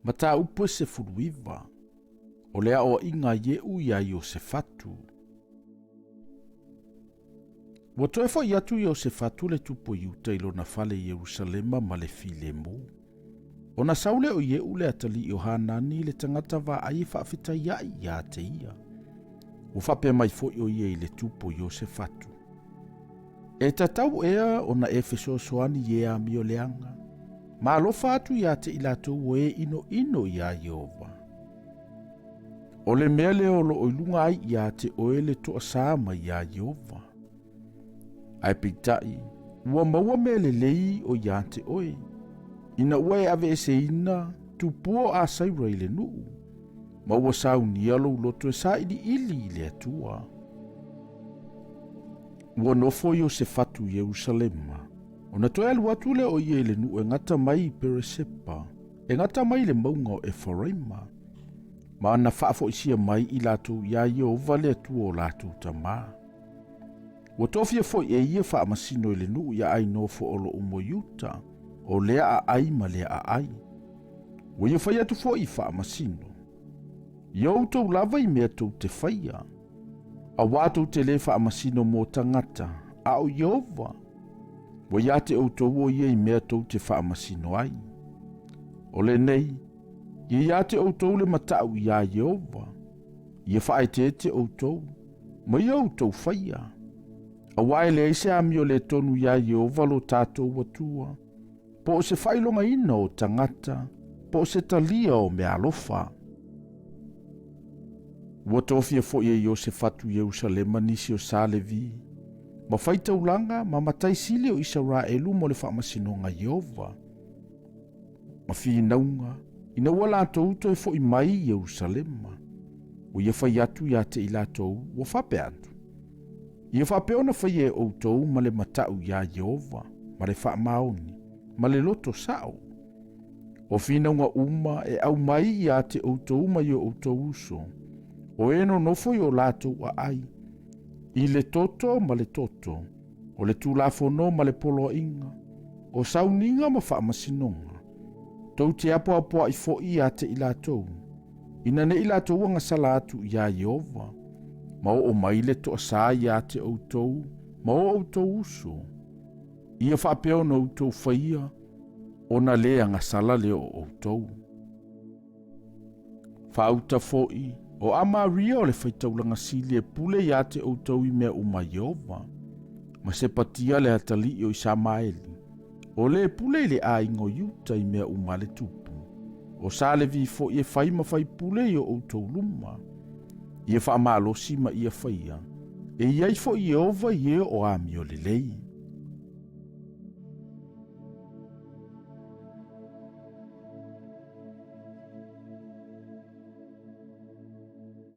Mataupu e 19, O le aoaiga a Ie'u iā Iosefatu. Ua toe fo'i atu Iosefatu le tupu o Iuta i lona fale i Ierusalema ma le filemu. Ona sau lea o Ie'u le atalii o Hanani le tagata vaai e faafetaia'i ia te ia. Ua faapea mai foi o ia i le tupu o Iosefatu, E tatau ea ona e fesoasoani i e amio leaga, ma alofa atu iā te i latou o e inoino iā Ieova? O le mea lea o lo o i luga ai iā te oe le toasā mai iā Ieova. Ae peitai, ua maua mea lelei o iā te oe, ina ua e aveeseina tupua o Asaira i le nuu, ma ua saunia lou loto e sailiili i le Atua. Ua nofo Iosefatu i Ierusalema, ona toe alu atu lea o ia i le nuu e gata mai i Peresepa, e gata mai i le mauga o Efaraima, ma na faafoisia mai i latou iā Ieova le Atua o latou tamā. Ua tofia foi e ia faamasino i le nuu i aai nofo o loo mo Iuta, o lea aai ma lea aai. Ua ia fai atu foi i faamasino, Ia outou lava i mea tou te faia, auā tou te lē faamasino mo tagata, a o Ieova. Ua ia te outou o ia i mea tou te faamasino ai. O lenei, ia ia te outou le mata'u iā Ieova, ia faaeteete outou, ma ia outou faia. Auā e leai se amio lē tonu iā Ieova lo tatou Atua, po o se faailogaina o tagata, po o se talia o meaalofa. Ua tofia foi e Iosefatu i Ierusalema nisi o sa Levi, ma faitaulaga ma matai sili o Isaraelu mo le faamasinoga Ieova, ma finauga, ina ua latou toe fo'i mai i Ierusalema. Ua ia fai atu ia te i latou, ua faapea atu, Ia faapea ona faia e outou ma le mata'u iā Ieova, ma le faamaoni, ma le loto sa'o. O finauga uma e aumai iā te outou mai o outou uso, o e nonofo i o latou aai, i le toto ma le toto, o le Tulafono ma le poloaiga, o sauniga ma faamasinoga, tou te apoapoaʻi foʻi iā te i latou, ina ne i latou agasala atu iā Ieova, ma oo mai le toasā iā te outou ma o outou uso. Ia faapea ona outou faia, ona lē agasala lea o outou. Faauta foʻi, o Amaria o le faitaulaga sili e pule iā te outou i mea uma a Ieova, ma Sepatia le atalii o Isamaeli, o le pule i le aiga o Iuta i mea uma a le tupu. O sa Levi foʻi e fai ma faipule i o outou luma. Ia faamalosi ma ia faia, e i ai foʻi Ieova i e o amio lelei.